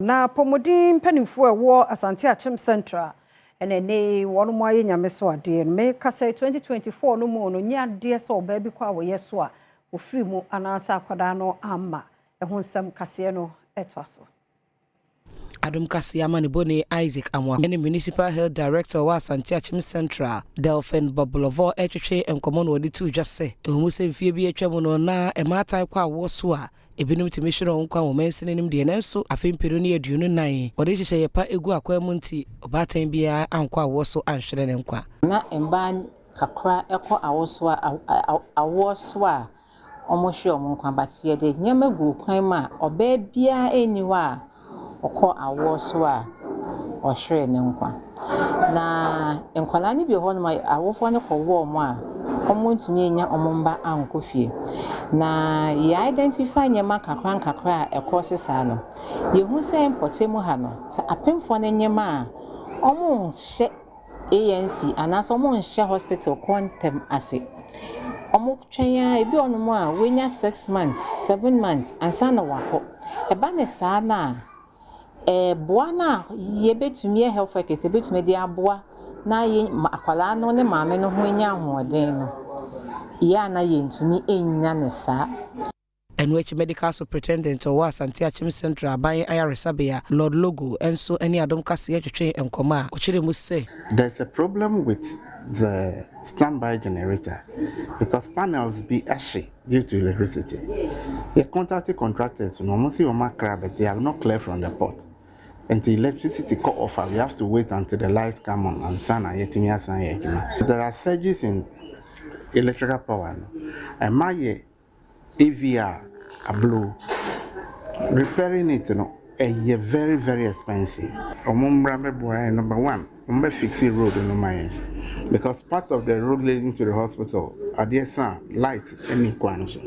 Na apɔmuden mpanimfoɔ a ɛwɔ Asante Akyem Central ɛna ɛnɛ yi wɔn ayɛ Nyame so adeɛ no. Meka sɛ 2024 no mu no, nyɛ adeɛ sɛ ɔbaa bi kɔ a wɔyɛ so a wɔfiri mu anaasɛ akwadaa no amma. Ɛho nsɛm kaseɛ no ɛtoa so. Adom Kaseɛ amanebɔni Isaac Amoako ne Municipal Health Director wɔ Asante Akyem Central, Delphine Bɔblɔvɔ retwetwe nkɔmmɔ na wɔde too dwa sɛ, ɛwɔ mu sɛ mfeɛ bi atwa mu no na mmaatan kɔ awoɔ so a ebinom tumi hwere wɔn nkwa wɔ mansini no mu deɛ, nanso afe 2024 wɔde nhyehyɛeɛ pa gu akwan mu nti, ɔbaatan biara ankɔ awoɔ so anhwere ne nkwa. Na mmaa kakra kɔ awoɔ so a wɔhwere wɔn nkwa, but yɛde nneɛma gu kwan mu a ɔbaa biara nni hɔ a ɔkɔ awoɔ so a ɔhwere ne nkwa. Na nkwadaa no bi wɔ hɔnom a awofoɔ no kɔwɔ wɔn a wɔntumi anya wɔn mma ankɔ fie. Na yɛ identify nneɛma kakra nkakra a ɛkɔ so saa no. Yɛhu sɛ mpɔtam ha no, sɛ apemfoɔ no nyem a, wɔnhyɛ ANC anaasɛ wɔnhyɛ hospital kɔ ntɛm ase. Wɔtwɛn a ebi wɔ hɔnom a wɔanya 6 months, 7 months ansa na wakɔ. Ɛba ne saa no a, ɛboa no a yɛbɛtumi yɛ health workers yɛbɛtumi de aboa na yɛ akwadaa no ne maame no ho anya ahoɔden no, yɛ a na yɛntumi nnya ne saa. Ɛno akyi, Medical Superintendent ɔwɔ Asante Akyem Central aban ayaresabea, Lord Logo, nso ne Adom Kaseɛ twetwe nkɔmmɔ a ɔkyerɛ mu sɛ There's a problem with the standby generator because panels bi ahye due to electricity. Yɛ contacted contractors no, wɔn si wɔn akra, but they are not clear from the port. Nti electricity cut off, we have to wait until the lights come on ansa na yɛtumi asan yɛ adwuma. There are surges in electrical power no. Ɛma yɛ AVR ablow. Repairing it no, ɛyɛ very very expensive. Wɔn mmra bɛboa yɛn. Number one, wɔn bɛ fix road no ma yɛn because part of the road leading to the hospital, adeɛ sa, light ɛni kwan no so.